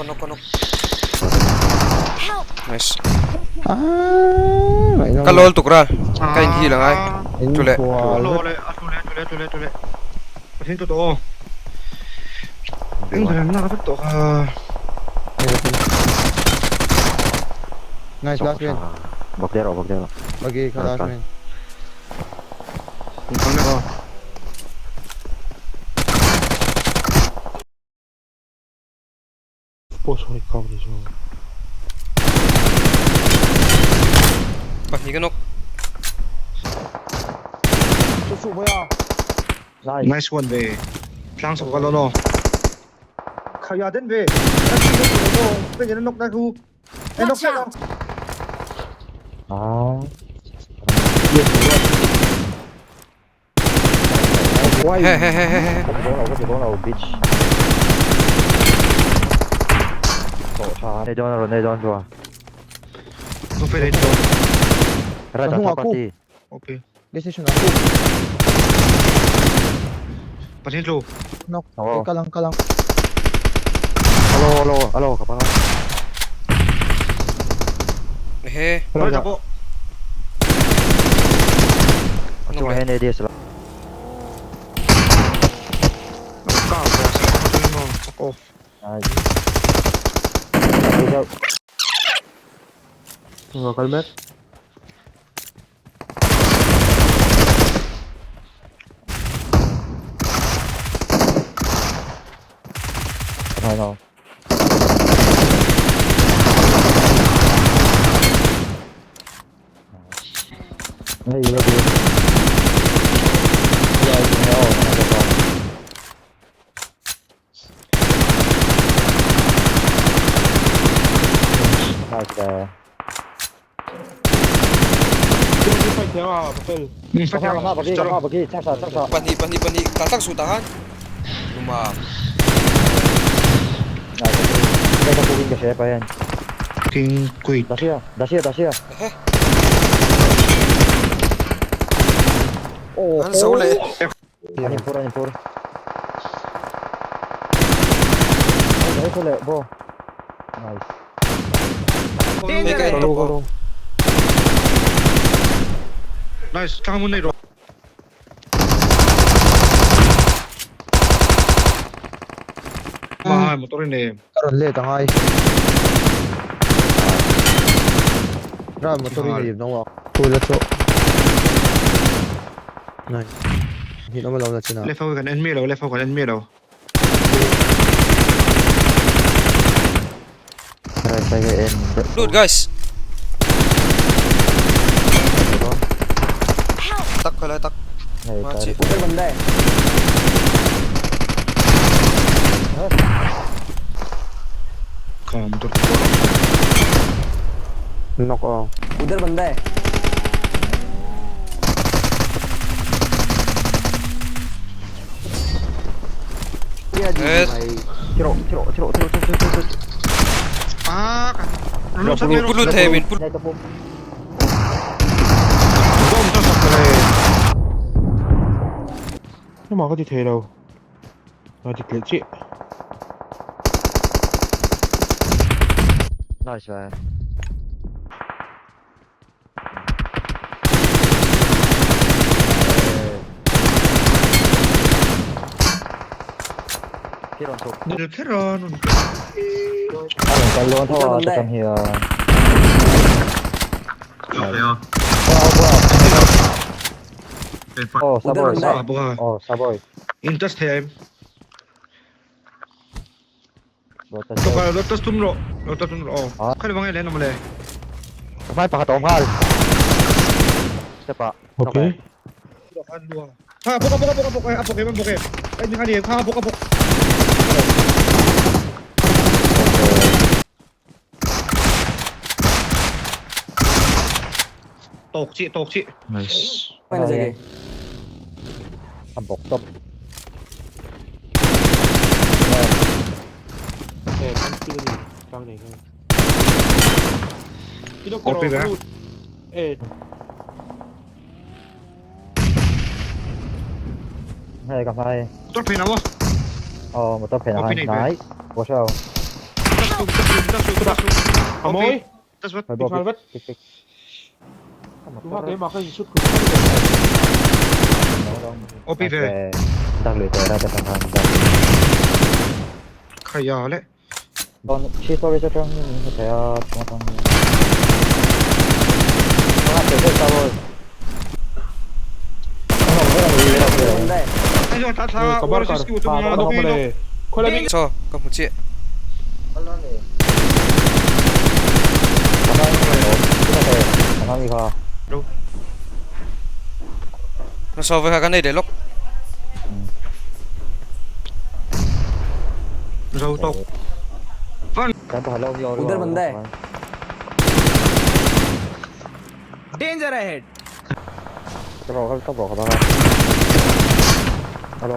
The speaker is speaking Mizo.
Ka knock ka knock. Nice. Ah, Ka lol tuk ral. Ka in heal angai. Tule. Tule tule tule tule. Pathin tu to. Eng ber na ka to ka. Nice last man. Bak der bak der. Bagi ka last man. Pahnih ka nawk. Nice one ve. Tlang sok ka lo no. Khaya den ve. Bây giờ nó knock ra khu. Em knock Watch ra. out! À. He he he he he. Có bốn đầu, có bốn đầu bitch. Này don rồi, này don rồi. Nó phải đây rồi. Ra Không cho à, cô. party. Ok. Decision aku. Pathin tu. Knock. Oo. Eh, kalang kalang. Alo alo alo các bạn. He. Rồi chào bộ. Chúng hay này đi sẽ. Cao rồi. Fuck off. Nice. Đi đâu? Nga kalmet. Này nào. Này là gì? Giờ thì nó ổn rồi. Nice there. Fight theo à, papel. Phải Các bạn theo. các bạn chắc sao chắc sao. Pahnih pahnih pahnih. Tatak su tahan. Luma. Này, đây là cái xe bay. King quỷ. Dacia, Dacia, Dacia. He. Oh, An zo le. Anh em anh em Đấy, thôi lệ, vô. Nice. Hei ka en Go top. go. Nice. Tlang mun này rồi. Mà motor này. Karon le tangai. Ra motor ni no wa. Pula cho. Nice. Hindi naman lang na sina. Left out kan enemy rồi, left out kan enemy rồi. Right side em. Loot guys. Help! Tak khala tak. Này, Ma tại chi. Không motor. Knock oh. उधर बंदा है क्या जी Eh. भाई Chiro, chiro, chiro, chiro, chiro, chiro, chiro. À, nó sắp Put lut the min put. Này tập Bom cho sập này. Nhưng mà có gì thế đâu. Nó chỉ kể chị. Nice man. Kiron thuộc. Được hết rồi. À, mình luôn thôi, tập trung hiểu. Oh, Savoy. À, bố à. Oh, Savoy. Interest thêm. Lotus. Tôi coi Lotus tum rồi. Lotus tum rồi. À. Khai băng lên nằm này. Phải phải tổng hal. Siapa? Ok. À, bốc bốc bốc bốc bốc bốc em bốc em. Anh những cái gì? Ha, bốc bốc. Tộc chị, tộc chị. Nice. मैंने जगह Bok top. Eh, kan kilo ni. Kang này không. Kilo Ok ra. Eh, Này gặp hai. Tốt phải nào không? Ờ, một top phải Có này. pin này Nice. Watch out. Amoy. That's what. Ngal vat. Tu ha cái mà cái shoot OP về. ดักเลยแต่ได้แต่ทางดัก Khaya le. ตอนชีสอรี่จะต้องมีแต่ต้องต้องต้องเกิดตัว इधर बंदा है। Ai rồi ta ta kabar kar. Pa dok male. Khola mi. Cho, ka mu chi. ทำนี่ค่ะ Nó so với cái này để lốc. Rồi to. การต่อเรา उधर बंदा है। Danger ahead. จะบอกเขาต้องบอกเขาบ้างฮัลโหล